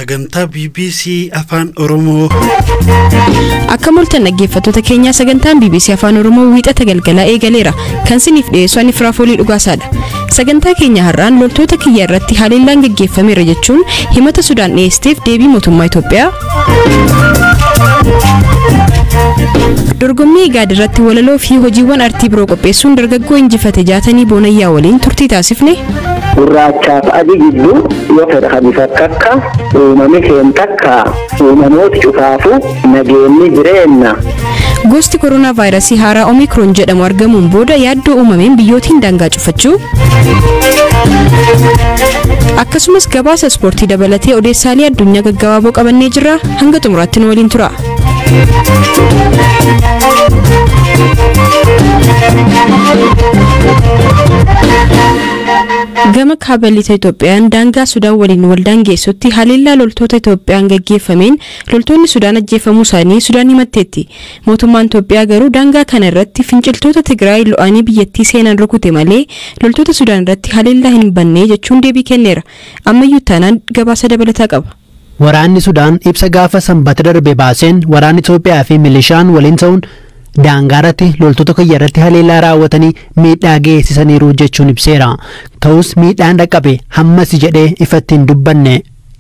Sagantaa BBC Afaan Oromoo. Akka mul'atan dhaggeeffattoota keenyaa, sagantaan BBC Afaan Oromoo Wiixata galgalaa eegaleera. Kan isiniif dhiyeessu ani Firaafoolii Dhugaasaadha. Sagantaa keenya har'aan loltoota kiyya irratti haleellaan gaggeeffameera jechuun himata Sudaan dhiyeesseef deebii mootummaa Itoophiyaa. Dorgommii Igaad irratti walaloo fi hojiiwwan artii biroo qopheessuun dargaggoo injifate Jaatanii Boonayyaa waliin turtii taasifne. Gurraachaaf adii gidduu yoo fedha kan bifa takka uumame seen takka uumamoota cufaafu nageenyi jireenna. Gosti koronaa vaayirasii haaraa Omikron jedhamu argamuun booda yaaddoo uumameen biyyootiin daangaa cufachuu. Akkasumas gabaasa ispoortii dabalatee odeessaalee addunyaa gaggabaaboo qabannee jirra. Hanga xumuraatti nu waliin tura. Gama kaaba lixa Itoophiyaan daangaa Sudaan waliin waldaan geessutti haleellaa loltoota Itoophiyaan gaggeeffameen loltoonni Sudaan ajjeefamuu isaanii Sudaan himatteetti. Mootummaan Itoophiyaa garuu daangaa kana irratti finciltoota Tigraay lo'anii biyyattii seenan rukute malee loltoota Sudaan irratti haleellaa hin banne jechuun deebii kenneera. Ammayyuu taanaan gabaasa dabalataa qaba. Waraanni Sudaan ibsa gaafa Sanbata darbe baaseen waraanni Itoophiyaa fi milishaan waliin ta'uun daangaa irratti loltoota kiyya irratti haleellaa raawwatanii miidhaa geessisaniiru jechuun ibseera. Ta'us miidhaan dhaqqabe hammasi jedhee ifatti hin dubbanne.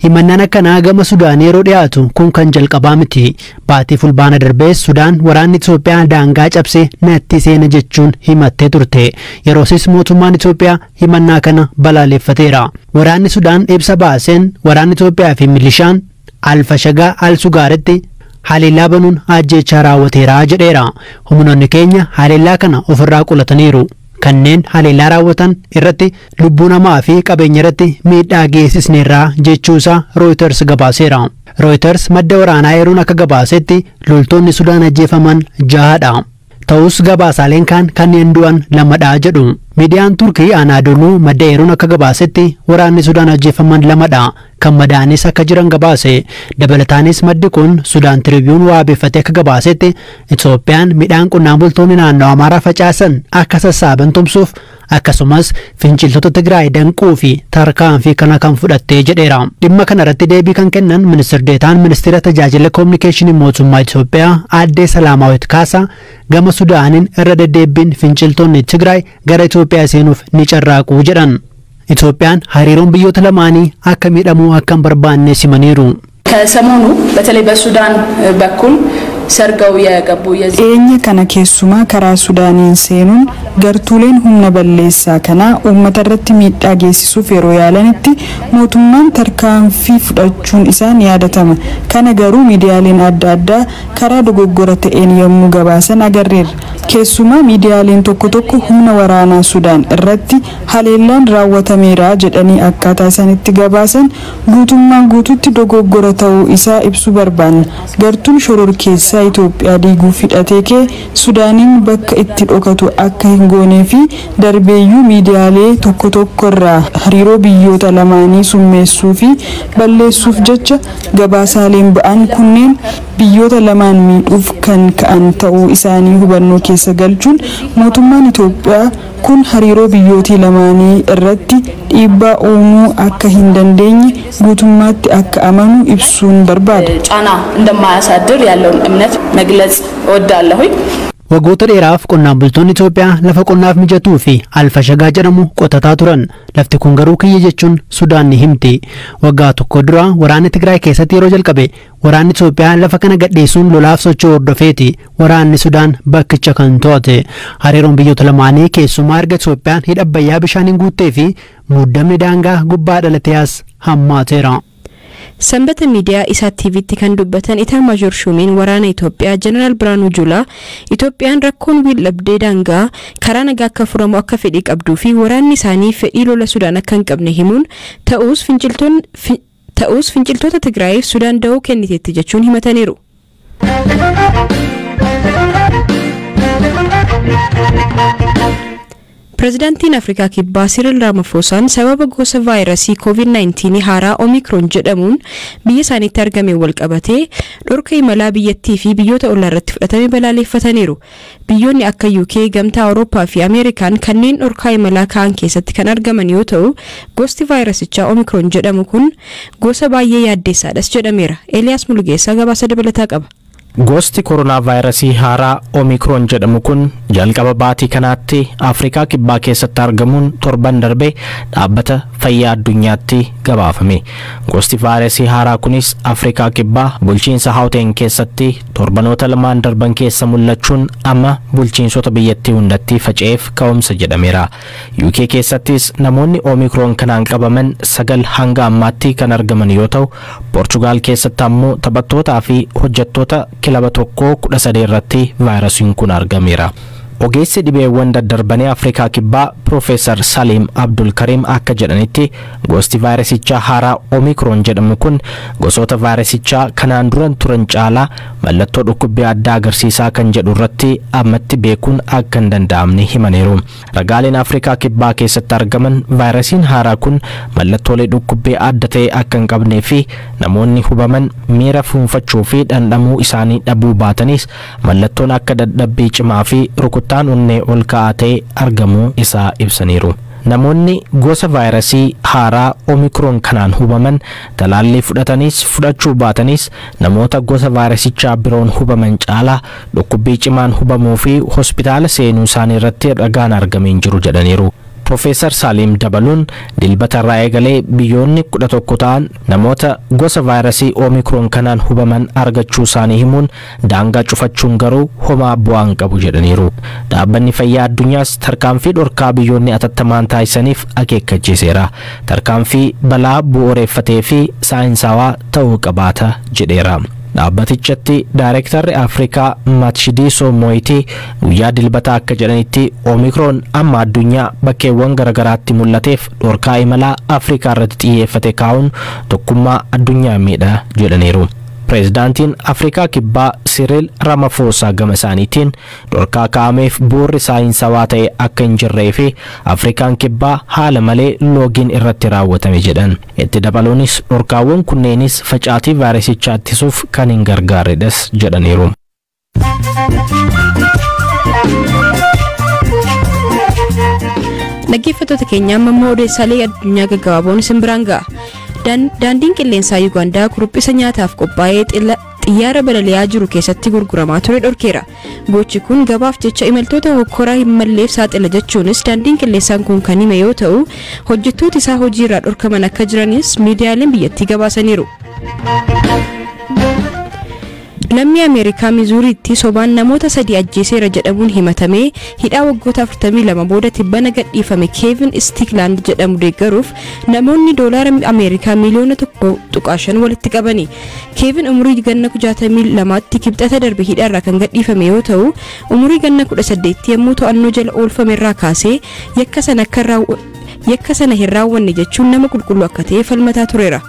Himannaan akkanaa gama Sudaan yeroo dhiyaatu kun kan jalqabaa miti. Baatii Fulbaana darbees Sudaan waraanni Itoophiyaa daangaa cabsee natti seena jechuun himattee turte. Yeroosis mootummaan Itoophiyaa himannaa kana balaaleffateera. Waraanni Sudaan ibsa baaseen waraanni Itoophiyaa fi milishaan Alfashagaa Al-Sugaaritti haleellaa banuun ajjeechaa raawwateera jedheera. Humnoonni keenya haleellaa kana ofirraa qolataniiru. Kanneen haleellaa raawwatan irratti lubbuu namaa fi qabeenya irratti miidhaa geessisneerraa jechuusaa Reuters gabaaseera. Reuters madda waraanaa eeruun akka gabaasetti loltoonni Sudaan ajjeefaman jahadha. Ta'us gabaasaaleen kaan kanneen du'an lamadha jedhu. Miidiyaan Turkii Anaadooluu madda eeruun akka gabaasetti waraanni Sudaan ajjeefaman lamadha. Kan madaanis akka jiran gabaase. Dabalataanis maddi kun Sudaan Tiribiyuun waabeffatee akka gabaasetti Itoophiyaan midhaan qonnaan bultoonni naannoo Amaaraa facaasan akka sassaaban tumsuuf akkasumas finciltoota Tigraay danquu fi tarkaanfii kana kan fudhattee jedheera. Dhimma kana irratti deebii kan kennan Ministir Deetaan Ministeera Tajaajila Koominikeeshinii Mootummaa Itoophiyaa Aadde Salaamaawit Kaasaa gama Sudaaniin irra deddeebiin finciltoonni Tigraay gara Itoophiyaa seenuuf ni carraaqu jedhan. Itoophiyaan hariiroon biyyoota lamaanii akka miidhamuu akka hin barbaanne simaniiru. ከሰሞኑ በተለይ በሱዳን በኩል ሰርገው የገቡ የዚህ Dhiyeenya kana keessumaa karaa Sudaaniin seenuun gartuuleen humna balleessaa kanaa uummata irratti miidhaa geessisuuf yeroo yaalanitti mootummaan tarkaanfii fudhachuun isaa ni yaadatama. Kana garuu miidiyaaleen adda addaa karaa dogoggora ta'een yommuu gabaasan agarreerra. Keessumaa miidiyaaleen tokko tokko humna waraanaa Sudaan irratti haleellaan raawwatameera jedhanii akkaataa isaan itti gabaasan guutummaan guututti dogoggora ta'uu isaa ibsuu barbaanna. Gartuun shororkeessaa Itoophiyaa diiguuf hidhatee kee Sudaaniin bakka itti dhokatu akka hin goonee fi darbeeyyuu miidiyaalee tokko tokko irraa hariiroo biyyoota lamaanii summeessuu fi balleessuuf jecha gabaasaaleen ba'an kunneen biyyoota lamaan miidhuuf kan ka'an ta'uu isaanii hubannoo keessa galchuun mootummaan Itoophiyaa kun hariiroo biyyootii lamaanii irratti dhiibbaa uumuu akka hin dandeenye guutummaatti akka amanu ibsuun barbaada. ጫና እንደማያሳድር ያለውን እምነት መግለጽ እወዳለሁኝ። Waggoota dheeraaf qonnaan bultoonni Itoophiyaa lafa qonnaaf mijatuu fi Alfashagaa jedhamu qotataa turan. Lafti kun garuu kiyya jechuun Sudaan ni himti. Waggaa tokko dura waraanni Tigraay keessatti yeroo jalqabe waraanni Itoophiyaa lafa kana gadhiisuun lolaaf socho'u hordofeeti. Waraanni Sudaan bakkicha kan to'ate. Hariiroon biyyoota lamaanii keessumaa erga Itoophiyaan hidha Abbayyaa bishaaniin guuttee fi muddamni daangaa gubbaa dhalatee as hammaateera. Sanbata miidiyaa isaa TVtti kan dubbatan Itaamaajoor Shuumiin waraana Itoophiyaa Jeneraal Biraanuu Juulaa Itoophiyaan rakkoon waldhabdee daangaa karaa nagaa akka furamu akka fedhii qabduu fi waraanni isaanii fedhii lola Sudaan akka hin qabne himuun ta'us finciltoota Tigraayiif Sudaan da'oo kenniteetti jechuun himataniiru. Pireezidaantiin Afrikaa Kibbaa Siriil Raamafoosaan sababa gosa vaayirasii COVID-19 haaraa Omikron jedhamuun biyya isaaniitti argameen walqabatee dhorka imalaa biyyattii fi biyyoota ollaa irratti fudhatame balaaleffataniiru. Biyyoonni akka UK, Gamtaa Awurooppaa fi Ameerikaan kanneen dhorkaa imalaa ka'an keessatti kan argaman yoo ta'u, gosti vaayirasichaa Omikron jedhamu kun gosa baay'ee yaaddeessaadhas jedhameera. Eeliyaas Mulugeessaa gabaasa dabalataa qaba. Gosti koronaa vaayirasii haaraa Omikron jedhamu kun jalqaba baatii kanaatti Afrikaa Kibbaa keessatti argamuun torban darbe Dhaabbata Fayyaa Addunyaatti gabaafame. Gosti vaayirasii haaraa kunis Afrikaa Kibbaa bulchiinsa Hawteen keessatti torbanoota lamaan darban keessa mul'achuun amma bulchiinsota biyyattii hundatti faca'eef ka'umsa jedhameera. UK keessattis namoonni Omikron kanaan qabaman 9 hanga ammaatti kan argaman yoo ta'u, Poorchugaal keessatti ammoo taphattootaa fi hojjettoota kilaba tokkoo 13 irratti vaayirasiin kun argameera. Ogeessi dhibeewwan daddarbanii Afrikaa Kibbaa Piroofeesar Saliim Abdul Karim akka jedhanitti, gosti vaayirasichaa haaraa Omikron jedhamu kun gosoota vaayirasichaa kanaan duran turan caalaa mallattoo dhukkubbii addaa agarsiisaa kan jedhu irratti ammatti beekuun akka hin danda'amne himaniiru. Ragaaleen Afrikaa Kibbaa keessatti argaman vaayirasiin haaraa kun mallattoolee dhukkubbii adda ta'e akka hin qabnee fi namoonni hubaman miira fuunfachuu fi dhandhamuu isaanii dhabuu baatanis, mallattoon akka dadhabbii cimaa fi rukuttaan onnee ol ka'aa ta'e argamuu isaa ibsaniiru. Namoonni gosa vaayirasii haaraa Omikron kanaan hubaman talaallii fudhatanis fudhachuu baatanis namoota gosa vaayirasichaa biroon hubaman caalaa dhukkubbii cimaan hubamuu fi hospitaala seenuu isaanii irratti ragaan argamee hin jiru jedhaniiru. Profeesar Saaliim dabaluun Dilbata irraa eegalee biyyoonni 11 ta'an namoota gosa vaayirasii Omikron kanaan hubaman argachuu isaanii himuun, daangaa cufachuun garuu homaa bu'aa hin qabu jedhaniiru. Dhaabbanni Fayyaa Addunyaas tarkaanfii dhorkaa biyyoonni atattamaan taasisaniif akeekkachiiseera. Tarkaanfii balaa bu'uureffatee fi saayinsaawaa ta'uu qabaata jedheera. Dhaabbatichatti Daayirektarri Afrikaa Maatshidiisoo Mooyitii guyyaa Dilbataa akka jedhanitti, Omikroon amma addunyaa bakkeewwan garaagaraatti mul'ateef dhorkaa imalaa Afrikaa irratti xiyyeeffate kaa'uun tokkummaa addunyaa miidha jedhaniiru. Pireezidaantiin Afrikaa Kibbaa Siriil Ramaphosa gama isaaniitiin dhorkaa kaa'ameef bu'uurri saayinsawaa ta'e akka hin jirree fi Afrikaan Kibbaa haala malee loogiin irratti raawwatame jedhan. Itti dabaluunis dhorkaawwan kunneenis facaatii vaayirasichaa ittisuuf kan hin gargaarredhas jedhaniiru. Dhaggeeffattoota keenya, amma immoo odeessaalee addunyaa gaggabaaboon isin biraan ga'a. Daandiin qilleensaa Yuugaandaa kuruphisa nyaataaf qophaa'ee xiyyaara balali'aa jiru keessatti gurguramaa ture dhorkeera. Gochi kun gabaaf jecha imaltoota hokkoraa hin malleef saaxila jechuunis daandiin qilleensaan kun kan hime yoo ta'u, hojjettooti isaa hojiirraa dhorkaman akka jiranis miidiyaaleen biyyattii gabaasaniiru. Lammii Ameerikaa Mizuuriitti sobaan namoota sadii ajjeeseera jedhamuun himatamee hidhaa waggoota 42 booda tibbana gadhiifame Keevin Stiikland jedhamu deeggaruuf namoonni doolaara Ameerikaa miliyoona 1.5 walitti qabani. Keevin umurii ganna 62tti Kibxata darbe hidhaarraa kan gadhiifame yoo ta'u, umurii ganna 18 yommuu to'annoo jala oolfame irraa kaasee yakka sana hin raawwanne jechuun nama qulqulluu akka ta'e falmataa tureera.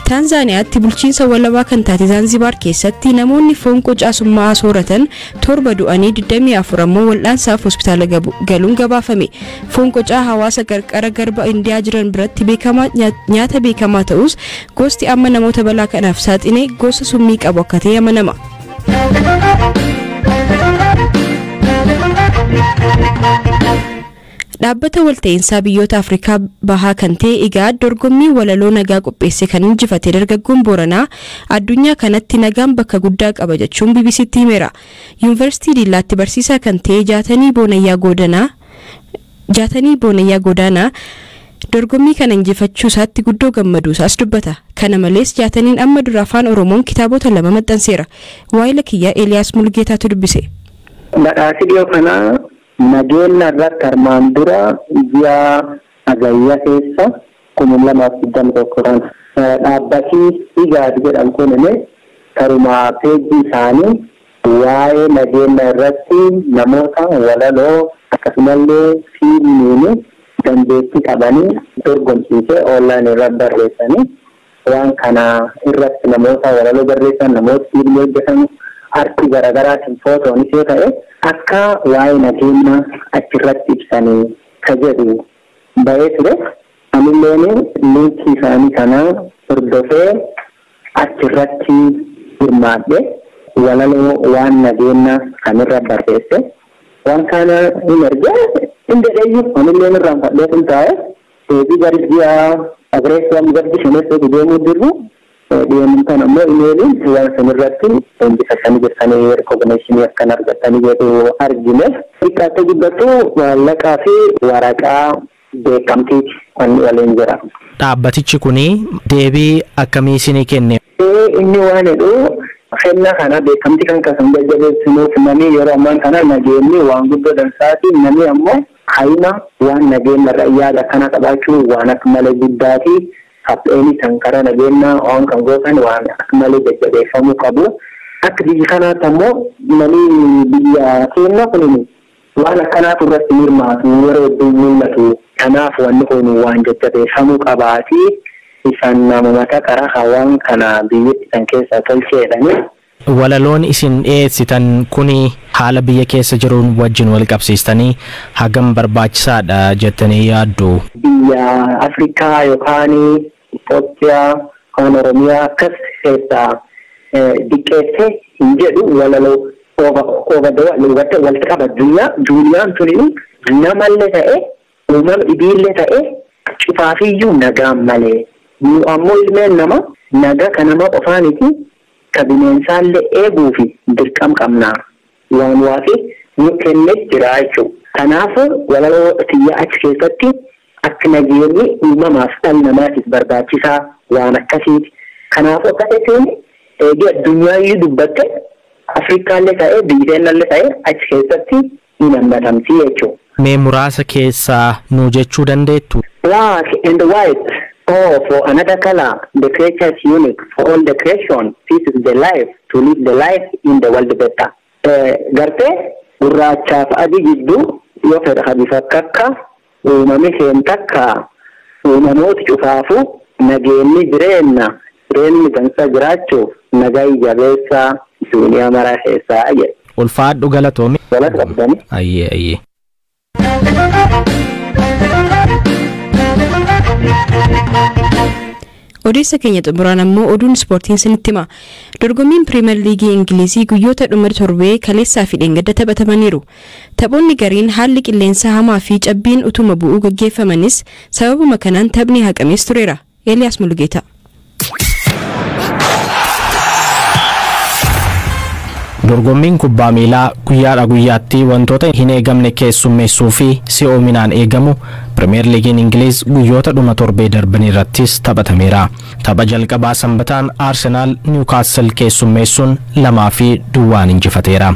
Taanzaaniyaatti bulchiinsa walabaa kan taate Zaanzibaar keessatti namoonni foon qocaa summaa'aa sooratan 7 du'anii 24 ammoo wal'aansaaf hospitaala galuun gabaafame. Foon qocaa hawaasa qarqara garba Indiyaa jiran biratti beekamaa nyaata beekamaa ta'us, gosti amma namoota balaa kanaaf saaxile gosa summii qabu akka ta'e amanama. Dhaabbata walta'iinsaa biyyoota Afrikaa Bahaa kan ta'e IGAD dorgommii walaloo nagaa qopheesse kan injifate dargaggoon Booranaa addunyaa kanatti nagaan bakka guddaa qaba jechuun BBCtti himeera. Yuunivarsiitii Diillaatti barsiisaa kan ta'e Jaatanii Boonayyaa Godaanaa dorgommii kana injifachuu isaatti guddoo gammaduu isaas dubbata. Kana malees Jaataniin amma dura afaan Oromoon kitaabota lama maxxanseera. Waayila kiyyaa Eeliyaas Mulgeetaatu dubbise. Badhaasi dhiyoo kanaa nageenya irratti armaan dura ji'a Hagayyaa keessa 2021 kan dhaabbati IGAD jedhamu kun karuma peejii isaanii waa'ee nageenya irratti namoota walaloo akkasumallee fiilmiin dandeettii qabanii dorgomsiisee online irratti barreessanii, waan kana irratti namoota walaloo barreessan, namoota fiilmii hojjetan Artii garaagaraatiin footoonis yoo ta'e akka waa'ee nageenya achirratti ibsanii ka jedhu bahee ture. Anilleen liinkii isaanii kana hordofee achirratti hirmaadhe walaloo waan nageenya kanirra barreesse. Waan kana hin ergee hin dedheeyyu anilleen irraanfadhee kun taa'e deebii gadi ji'a agreessaan gadi shaneessoo deemuu jirru dhiyeenya kan ammoo imeeliin waan sanirratti injifatanii jirtanii rikogneeshinii akkan argatanii jedhu argine. Xiqqaattee guddattu maallaqaa fi waraqaa beekamtiiti wanni waliin jira. Dhaabbatichi kuni deebii akkamii isinii kenne? Inni waan jedhu kennaa kana beekamtii kan kasan jajjabeessinuuf namni yeroo ammaan kana nageenyi waan guddoo dansaati namni ammoo hayima waan nageenya irra yaada akkana qabaachuu waan akka malee guddaati. Hapheen kan karaa nageenya waan kan gootan waan akka malee jajjabeeffamuu qabu. Akka biyya kanaatti ammoo namni biyya keenya kun waan akkanaatu irratti hirmaatu yeroo hedduu mul'atu. Kanaaf wanni kun waan jajjabeeffamuu qabaati. Isaan namumata karaa waan kana biyyatti kan keessa tolcheedhani. Walaloon isin dhiyeessitan kuni haala biyya keessa jiruun wajjin wal qabsiistanii hagam barbaachisaadha jettanii yaaddu? Biyya Afrikaa yookaan Itoophiyaa yookaan Oromiyaa akkas keessaa diqqeessee hin jedhu walaloo walitti qaba. Duniyaan tuni namallee ta'e uumama dhibiillee ta'e cufaafiyyuu nagaan malee. Nu ammoo ilmeen nama nagaa kan nama qofaaniti ka bineensaallee eeguu fi dirqam qabna. Waan waafi nu kennee jira jechuudha. Kanaaf walaloo xiyyaa achi keessatti akka nageenyi uumamaaf dhala namaatiif barbaachisaa waan akkasiiti. Kanaafuu akka jechuun eegee addunyaa dubbatte Afrikaallee ta'ee biyyeenallee ta'ee achi keessatti ni hammatamti jechuudha. Mee muraasa keessaa nu jechuu dandeettu? Black and white. Oh, for another color, the creature is unique. For all the creation, this is the life, to live the life in the world better. Gartee gurraachaaf adii gidduu yoo fedha bifa takka uumame seen takka uumamoota cufaafu nageenyi jireenya jireenyi dansa jiraachuuf nagaa jabeessaa duuniyaa maraa keessaa jedhe. Ulfaadhu galatoomi. Galata qabdani. Ayyee ayyee. Odeessa keenya xumuraan ammoo oduun ispoortiin sinitti hima. Dorgommiin Piriimer Liigii Ingilizii guyyoota dhuma torbee kaleessaa fi dheengadda taphatamaniiru. Taphoonni gariin haalli qilleensaa hamaa fi cabbiin utuma bu'uu gaggeeffamanis sababuma kanaan taphni haqamees tureera. Eeliyaas Mulugeeta. Dorgommiin kubbaa miilaa guyyaadha guyyaatti wantoota hin eegamne keessummeessuu fi si'oominaan eegamu Pirimeer Liigiin Ingiliz guyyoota dhuma torbee darban irrattis taphatameera. Tapha jalqabaa sanbataan Arsenaal Niwukaastil keessummeessuun 2-0 injifateera.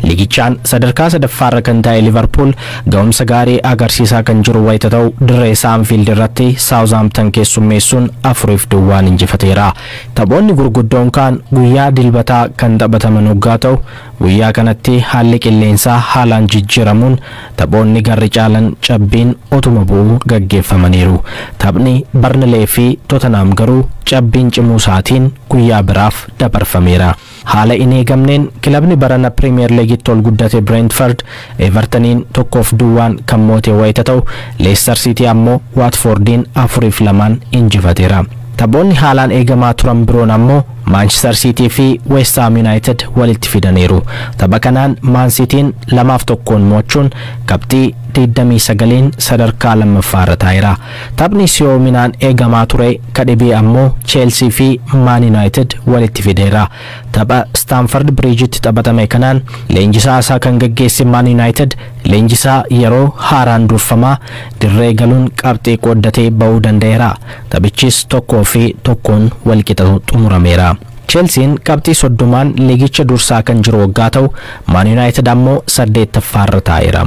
Liigichaan sadarkaa sadaffaarra kan taa'e Liverpool ga'umsa gaarii agarsiisaa kan jiru wayita ta'u dirree Saanfiild irratti Saawuzaamtan keessummeessuun 4-0 injifateera. Taphoonni gurguddoon kaan guyyaa dilbataa kan taphataman hoggaa ta'u guyyaa kanatti haalli qilleensaa haalaan jijjiiramuun taphoonni garri caalan cabbiin otuma bu'uu gaggeeffamaniiru. Taphni Barnilee fi Tottenham garuu cabbiin cimuu isaatiin guyyaa biraaf dabarfameera. Haala hin eegamneen kilabni barana Pirimeer Liigitti ol guddate Brentford Evertoniin 1-0 kan moote wayita ta'u Leicester City ammoo Watfordiin 4-2 injifateera. Taphoonni haalaan eegamaa turan biroon ammoo Manchester City fi West Ham United walitti fidaniiru. Tapha kanaan Man Cityin 2-1 mo'achuun qabxii 29 sadarkaa lammaffaarra taa'eera. Taphni si'oominaan eegamaa ture kadhibee ammoo Chelsea fi Man United walitti fideera. Tapha Stamford Bridgetti taphatame kanaan leenjisaa isaa kan gaggeesse Man United leenjisaa yeroo haaraan durfamaa dirree galuun qabxii qooddatee ba'uu danda'eera. Taphichis 1-1 walqixa xumurameera. Chelsean qabxii 30 liigicha dursaa kan jiru waggaa ta'u Man United ammoo 8ffaarra taa'eera.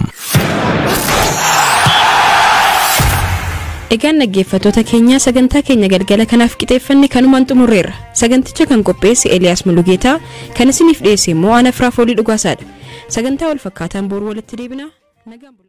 Egaan dhaggeeffattoota keenya sagantaa keenya galgala kanaaf qixeeffanne kanumaan xumurreerra. Saganticha kan qopheesse Eliyaas Mulugeetaa, kan isiniif dhiyeesse immoo Ana Firaafoolii Dhugaasaadha. Sagantaa wal fakkaataan boru walitti deebina. Nagaan bulaa.